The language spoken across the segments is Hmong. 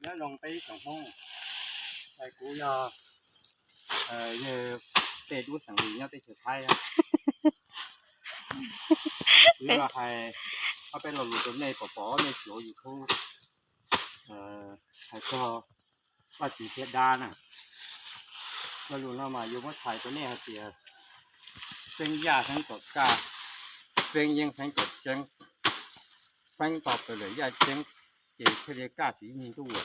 Nyob zoo peb tsoom Hmoob, kuv yog yawg Tej Dub xeem Lis nyob teb chaws Thaib. Kuv yuav los hais ob peb lo lus rau nej pom pom nej tsuav YouTube hais txog Vajtswv thiab dab na. Lo lus no mas yuav muab txhais rau nej hais tias feeb yaj feeb tom kaj, feeb yeeb feeb tom tseeb, feeb tom plaws lawm yaj ceeb, ces thiaj li kaj tsis yig ntuj.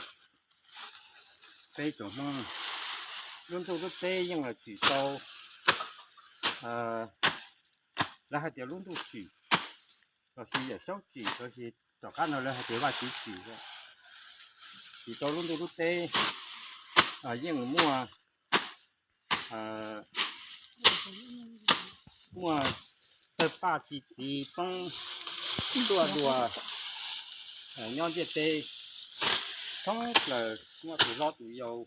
Peb tsoom Hmoob, lub ntuj lub teb yeej los tsim tau, lawv hais tias lub ntuj tsim, los sis Yawm Saub tsim, los sis tom qab no lawv hais tias Vajtswv tsim, tsim tau lub ntuj lub teb. Yeej muaj, muaj tawg paj ci txiv poob tuaj dua nyob ntiaj teb thoob plaws, muaj tus hlob tus yau,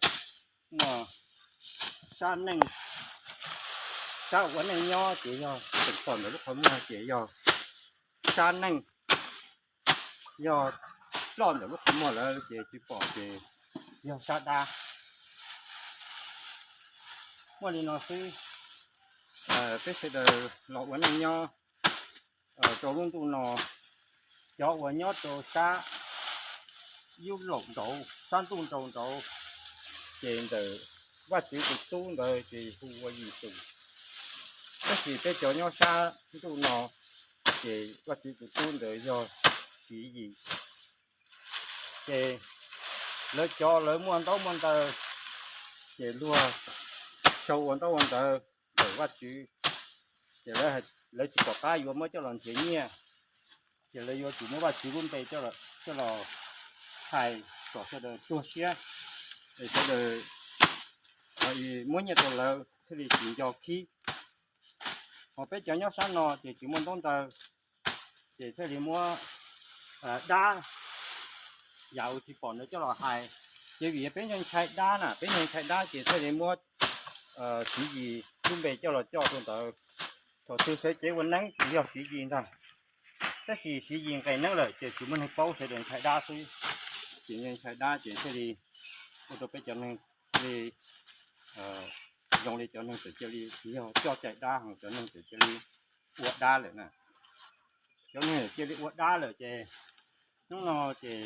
muaj sab neej, sab ua neej nyob ces yog teem pom ntawm lub qhov muag ces yog sab neej, yog ploj ntawm lub qhov muag lawm ces tsis pom ces yog sab dab. Muaj li no xwb, peb sawv daws los ua neej nyob rau lub ntuj no, cov uas nyob rau sab Yub Laum nraud, sab ntuj nraud nraud, ces ntawm Vajtswv tus tub ntawd ces hu ua Yexus. Tab sis peb cov nyob sab ntuj no ces Vajtswv tus tub ntawd yog Tswv Yim. Ces lawv cov lawv muaj ntaub muaj ntawv, ces luag sau ua ntaub ua ntawv ntawm Vajtswv, ces lawv tsis pom qab yuav muab coj los nrhiav nyiaj, ces lawv yuav tsum muab Vajtswv lub npe coj los hais kom sawv daws tuag siab, es sawv daws muab nyiaj rau lawv thiaj li tsis nco khib. Ho peb cov nyob sab no ces tsis muaj ntaub ntawv, ces thiaj li muab dab, yam uas tsis pom ntawd coj los hais. Ces vim peb ntshai dab na, peb ntshai dab ces thiaj li muab Tswv Yim lub npe coj los coj rau ntawd. Thaum twg sawv cev ua neeb ces yog Tswv Yim ntag, tab sis Tswv Yim nqes neeb lawm ces tsis muaj neeg paub, sawv daws ntshai dab xwb. Ces ntshai dab ces thiaj li ua rau peb cov neeg thiaj li zoo li cov neeg txawm cia li tsis yog coj cai dab, ho cov neeg txawm cia li ua dab lawm na. Cov neeg cia li ua dab lawm ces hnub no ces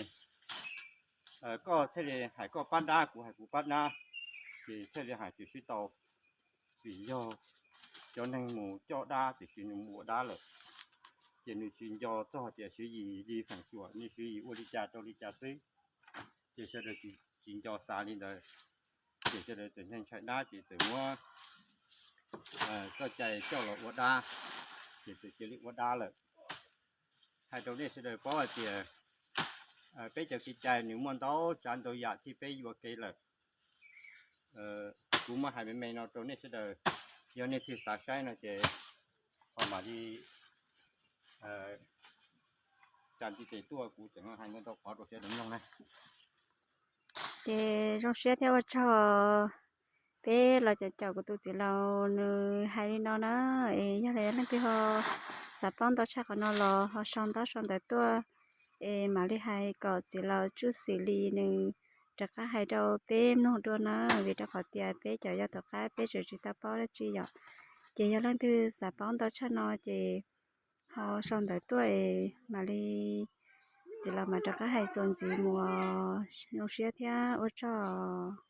koj thiaj li hais koj pab dab, kuv hais kuv pab dab, ces thiaj li hais tsis sib tau. Vim yog cov neeg mus coj dab tiam sis nws mus ua dab lawm, ces nws tsis nco txog tias Tswv Yim li feem xyuam, nws Tswv Yim ua li cas rau li cas xwb, ces sawv daws tsis nco xav li ntawd. Ces sawv daws txawm ntshai dab ces txawm muab txoj cai coj los ua dab, ces txawm cia li ua dab lawm. Hais rau nej sawv daws paub hais tias peb cov kev cai nws muaj ntau tsav ntau yam thiab peb yuam kev lawm. Kuv muab hais me me no rau nej sawv daws, yog nej thiaj xav saib no ces ho mam li tsa ntiv tes tuaj, kuv tseem hais ntau ntau qhov rau sawv daws mloog na. Ces zoo siab thiab ua tsaug peb los caum caum kuv tus txiv laus nws hais li no na. Es yog li leej twg ho xav paub ntau tshaj qhov no los ho sau ntaub sau ntawv tuaj, es mam li hais kom txiv laus Tswj Xwm Lis nws rov qab hais rau peb mloog dua na, vim rau qhov tias peb cov yog tom qab peb tseem tsis tau paub dab tsi yom. Ces yog leej twg xav paub ntau tshaj no ces ho sau ntawv tuaj es mam li txiv laus mam rov qab hais txuas ntxiv mus. Zoo siab thiab ua tsaug.